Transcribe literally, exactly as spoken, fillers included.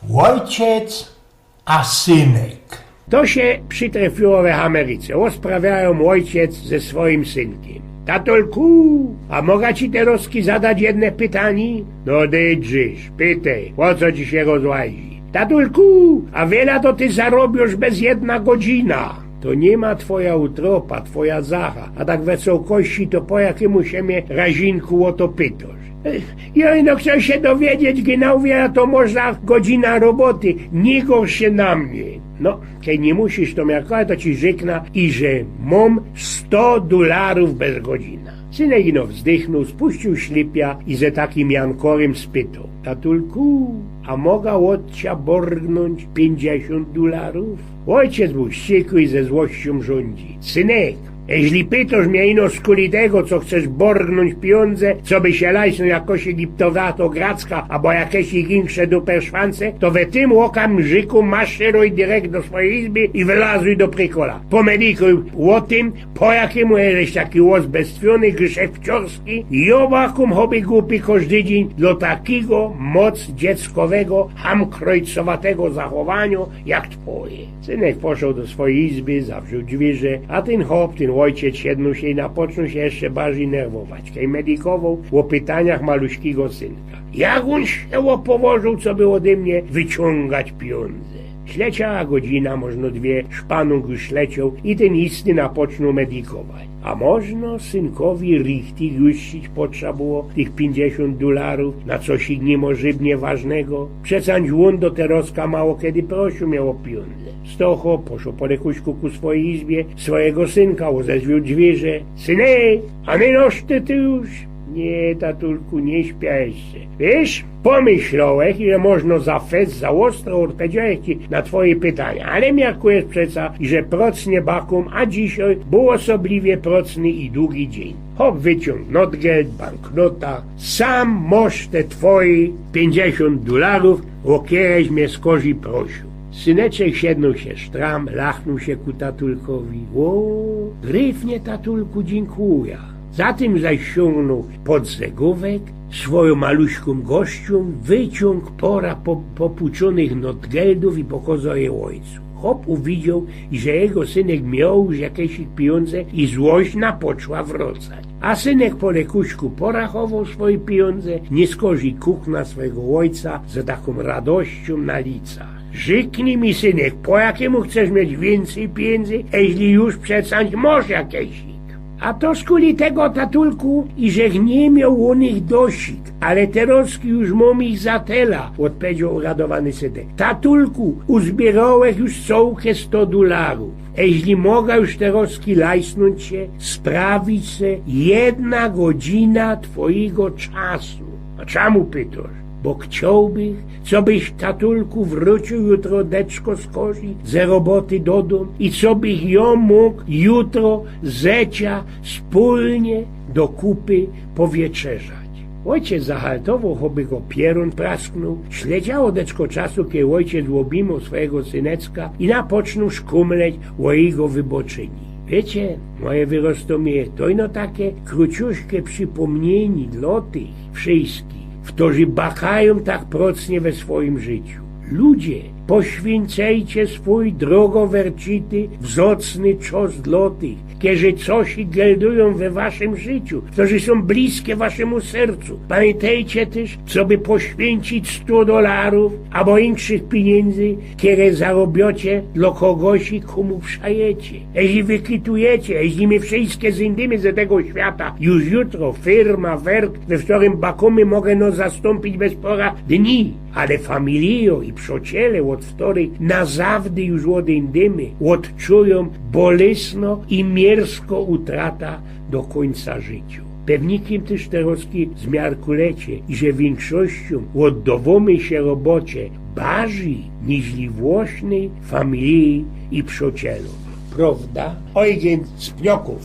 Ôjciec a synek. To sie przitrefiło w Ameryce. Ôsprawiajōm ôjciec ze swojim synkym. Tatulku, a moga ci terozki zadać jedne pytanie? No dej drzyż, pytej, ô co ci sie rozłazi? Tatulku, a wiela to ty zarobiōsz bez jedna godzina? To niy ma twoja utropa, twoja zacha, a tak we cołkości to po jakimu sie mie razinku ô to pytōsz? Jōm ino chcioł sie dowiedzieć, genau wiela to może godzina roboty, niy gōrz sie na mie. No, kej niy musisz to miarkować, to ci rzykna, iże mōm sto dularōw bez godzina. Synek ino wzdychnōł, spuściōł ślypia i ze takim jankorym spytoł: Tatulku, a moga ôd cia borgnōńć piyńćdziesiōnt dularōw? Ôjciec bōł wściekły i ze złościōm rzōndzi: Synek, jeźli pytōsz mie ino skuli tego, co chcesz borgnōńć piyōndze, coby sie lajsnōńć jakoś egiptowato gracka abo jakeś insze duperszwanse, to we tym ôkamrzyku maszeruj direkt do swojij izby i wylazuj do prykola. Pomedikuj ô tym, po jakimu jeżeś taki ôzbestwiōny, grzechciorski, i ôbakōm choby gupi kożdy dziyń dlo takigo moc dzieckowego, hamkrojcowatego zachowanio jak twoje. Synek poszoł do swojij izby, zawrzōł dwiyrze, a tyn chop, tyn ôjciec siednōł sie i napocznōł sie jeszcze bardzij nerwować, kej medikowoł ô pytaniach maluśkigo synka. Jak ôn sie ôpowożōł, coby ôdy mie wyciōngać piyōndze? Śleciała godzina, możno dwie, szpanōng już ślecioł i tyn istny napocznōł medikować. A możno synkowi richtig już sić potrza było tych piyńćdziesiōnt dularōw na coś niymożybnie ważnego? Przecańć ôn do terozka mało kedy prosiōł mie ô piyōndze. Stocho poszoł po lekuśku ku swojij izbie, swojego synka ôzezwiōł dwiyrze: Synek, a niy nōsz ty, ty już? Niy, tatulku, niy śpiōm jeszcze. Wiysz, pomyślołech, ile możno za fest, za ôstro ôdpedziołech ci na twoje pytania, ale miarkujesz przeca, iże procnie bakōm, a dzisiej bōł ôsobliwie procny i dugi dziyń. Chop wyciōng notgeld, banknota: Sam mosz te twoje piyńćdziesiōnt dularōw, ô kereś mie skorzij prosiōł. Syneczek siednōł sie sztram, lachnōł sie ku tatulkowi. Ô, gryfnie, tatulku, dziynkuja. Zatym zaś siōngnōł pod zegōwek, swojōm maluśkōm gorzczōm wyciōng pora po-, popuczōnych notgeldōw i pokozał je ôjcu. Chop uwidzioł, iże jego synek mioł już jakeś piyōndze i złość napoczła wrocać. A synek po lekuśku porachowoł swoje piyōndze, niy skorzij kukna swojego ôjca z takōm radościōm na licach. Rzyknij mi, synek, po jakimu chcesz mieć wiyncyj piyndzy, eźli już przeca mosz jakeś? A to skuli tego, tatulku, iżech niy mioł ô nich dosik, ale terozki już mōm ich za tela, ôdpedzioł uradowany synek. Tatulku, uzbierołech już cołke sto dularōw. Eźli moga już terozki lajsnōńć sie, sprawić se jedna godzina twojigo czasu. A czamu pytōsz? Bo chciołbych, cobyś, tatulku, wrōciył jutro deczko skorzij ze roboty do dōm i cobych jŏ mōg jutro ze cia spōlnie do kupy powieczerzać. Ôjciec zahaltowoł, choby go piorōn prasknōł. Śledziało deczko czasu, kej ôjciec ôbijmoł swojigo syneczka i napoczōnōł szkōmleć ô jigo wybŏczynie. Wiycie, moje wyrostōmije, to ino take krōciuszke przipōmniynie dlŏ tych wszyskich, ftorzy bakajōm tak procnie we swojim życiu. Ludzie, poświyńcejcie swōj drogowercity, wzŏcny czŏs dlŏ tych, kerzy coś geldujōm we waszym życiu, ftorzy sōm bliske waszymu sercu. Pamiyntejcie tyż, coby poświyńcić sto dolarōw abo inkszych piniynndzy, kere zarobiocie dlŏ kogoś, kōmu przajecie. Eźli wykwitujecie, eźli my wszyske zyńdymy ze tego świata już jutro, firma, werk, we ftorym bakōmy, moga nŏs zastōmpić bez pŏra dni. Ale familijŏ i przŏciele, ôd ftorych na zawdy już ôdyńdymy, ôdczujōm bolesno i miersko utrata do kōńca życiu. Pewnikim tyż terozki zmiarkujecie, iże wiynkszościōm ôddŏwōmy sie robocie barzij niźli włŏsnyj familiji i przŏcielōm. Prŏwda? Ojgyn z Pniŏkōw.